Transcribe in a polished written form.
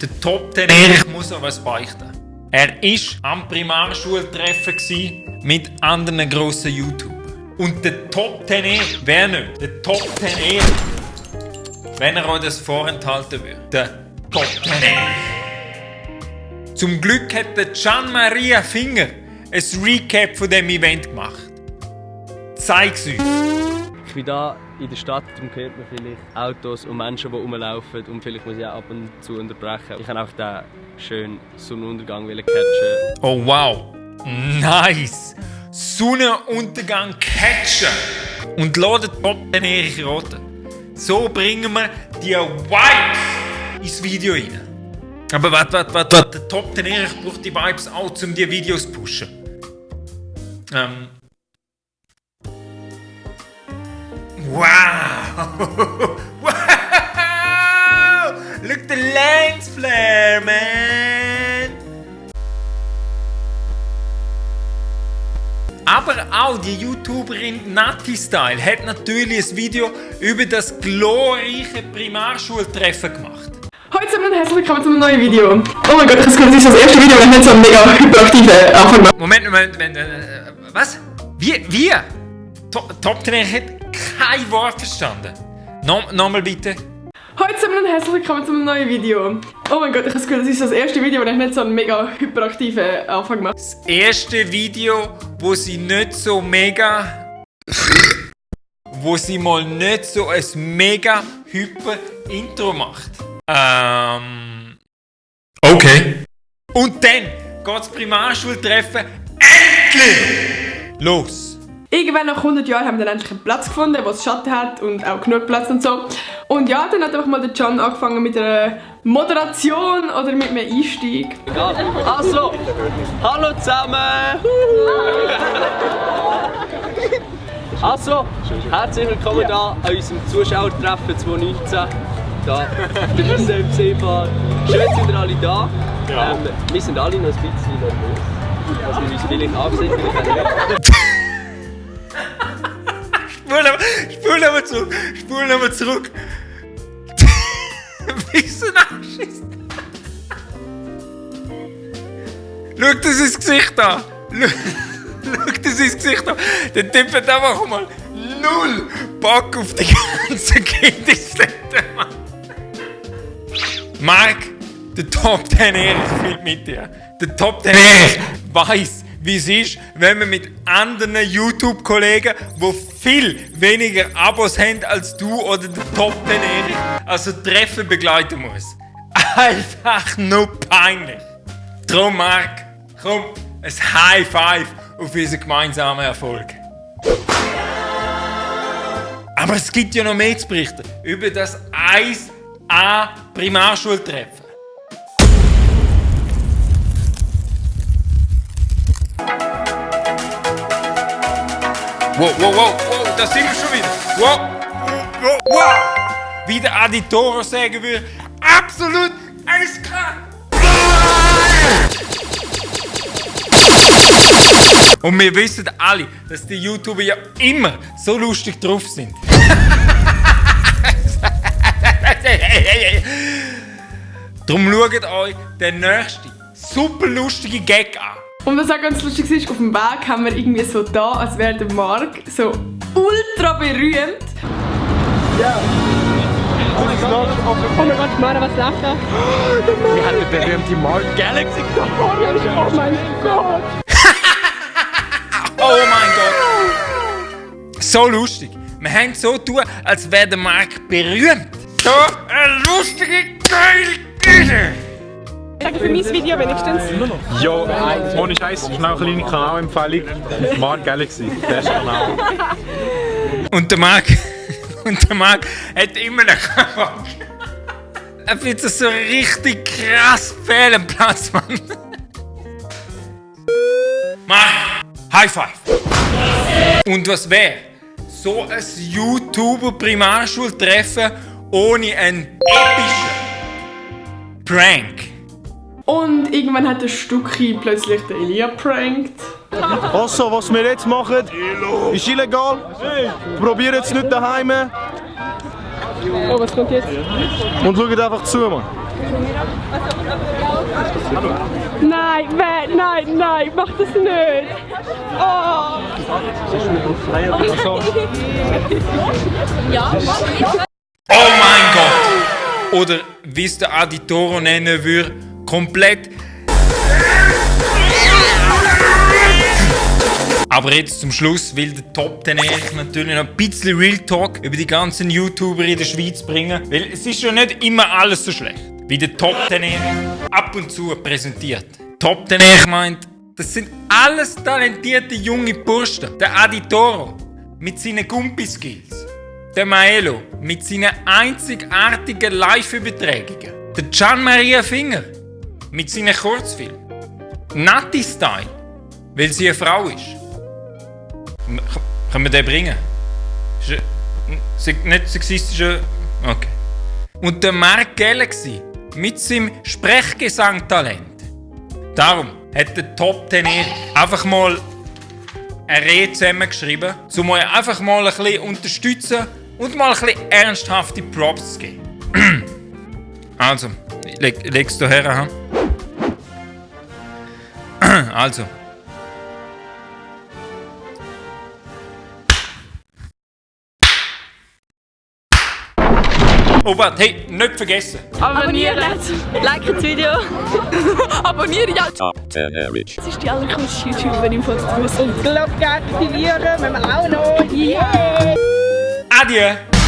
Der Top 10 Erich muss noch was beichten. Er war am Primarschultreffen mit anderen grossen YouTubern. Und der Top 10 Erich wäre nicht der Top 10 Erich, wenn er euch das vorenthalten würde. Der Top 10 Erich. Zum Glück hat der Gian Maria Finger ein Recap von diesem Event gemacht. Zeig's uns! Ich bin hier in der Stadt, darum hört man vielleicht Autos und Menschen, die rumlaufen und vielleicht muss ich auch ab und zu unterbrechen. Ich kann auch den schönen Sonnenuntergang catchen. Oh wow! Nice! Sonnenuntergang catchen! Und ladet Top 10 Erich roten. So bringen wir die Vibes ins Video rein. Aber warte. Der Top 10 Erich braucht die Vibes auch, um die Videos zu pushen. Wow! Wow! Look the lens flare, man! Aber auch die YouTuberin Nati Style hat natürlich ein Video über das glorreiche Primarschultreffen gemacht. Hallo zusammen und herzlich willkommen zu einem neuen Video. Oh mein Gott, das ist das erste Video, das nicht so einen mega hyperaktiven Anfang macht. Moment, was? Wie? Top 10 hat kein Wort verstanden. Nochmal bitte. Hallo zusammen und herzlich willkommen zu einem neuen Video. Oh mein Gott, ich habe das Gefühl, das ist das erste Video, das nicht so einen mega hyperaktiven Anfang macht. Das erste Video, wo sie nicht so mega... wo sie mal nicht so ein mega hyper Intro macht. Okay. Und dann geht das Primarschultreffen endlich los. Irgendwann nach 100 Jahren haben wir dann endlich einen Platz gefunden, der Schatten hat und auch genug Platz und so. Und ja, dann hat einfach mal der Gian angefangen mit einer Moderation oder mit einem Einstieg. Also, hallo zusammen! Also, herzlich willkommen hier an unserem Zuschauertreffen 2019. Da, draussen im Seefahrt. Schön sind ihr alle da. Ja. Wir sind alle noch ein bisschen nervös. Also wir uns vielleicht angesehen, vielleicht auch nicht. Spul nochmal zurück. Wieso nachschießt? Schau das ins Gesicht an. Schau das ins Gesicht an. Der Typ hat einfach mal null Bock auf die ganze Kindeslette, Mann. Marc, der Top 10 Erich fühlt mit dir. Der Top 10 Erich weiss, wie es ist, wenn man mit anderen YouTube-Kollegen, die viel weniger Abos haben als du oder der Top 10 Erich, also Treffen begleiten muss. Einfach nur peinlich. Drum, Marc, komm, ein High Five auf unseren gemeinsamen Erfolg. Aber es gibt ja noch mehr zu berichten über das 1A Primarschultreffen. Wow, da sind wir schon wieder. Wow. Wie der Aditoro sagen würde, absolut eiskalt. Und wir wissen alle, dass die YouTuber ja immer so lustig drauf sind. Darum schaut euch den nächsten super lustigen Gag an. Und was auch ganz lustig ist, auf dem Weg haben wir irgendwie so da, als wäre der Marc so ultra berühmt. Ja. Oh mein Gott, Mara, was läuft da? Wir haben den berühmten Mark Galaxy gehabt. Oh mein Gott! Oh mein Gott! So lustig. Wir haben so tun, als wäre der Marc berühmt. So eine lustige, geile Idee. Danke für mein Video wenigstens. Ja, ohne Scheiß, das ist noch eine kleine Kanalempfehlung. Mark Galaxy, der ist Kanal. Und der Marc hat immer noch keinen Bock. Er findet das so richtig krass fehl am Platz, Mann. Marc, High Five. Und was wäre so ein YouTuber-Primarschultreffen ohne einen epischen Prank? Und irgendwann hat der Stucki plötzlich den Elia prankt. Also, was wir jetzt machen, ist illegal. Probiert jetzt nicht daheim. Oh, was kommt jetzt? Und schaut einfach zu, Mann. Nein, mach das nicht. Oh. Oh mein Gott! Oder wie es der Aditoro nennen würde, komplett. Aber jetzt zum Schluss will der Top 10 natürlich noch ein bisschen Real Talk über die ganzen YouTuber in der Schweiz bringen, weil es ist ja nicht immer alles so schlecht, wie der Top 10 ab und zu präsentiert. Top 10 meint, das sind alles talentierte junge Burschen. Der Aditoro mit seinen Gumpi-Skills, der Maelo mit seinen einzigartigen Live-Übertragungen, der Gian Maria Finger mit seinen Kurzfilmen, Nati Style, weil sie eine Frau ist. Können wir den bringen? Nicht sexistischer. Okay. Und der Mark Galaxy mit seinem Sprechgesangtalent. Darum hat der Top 10 einfach mal eine Rede zusammengeschrieben, um euch einfach mal ein bisschen unterstützen und mal ein bisschen ernsthafte Props zu geben. Also, leg's da her. Also. Oh warte, hey, nicht vergessen! Abonnieren! Like das Video. Abonnieren, ja! Top 10 Average. Das ist die allercoolste YouTuberin im Podcast. Glocke aktivieren, wenn wir auch noch. Yeah! Adieu!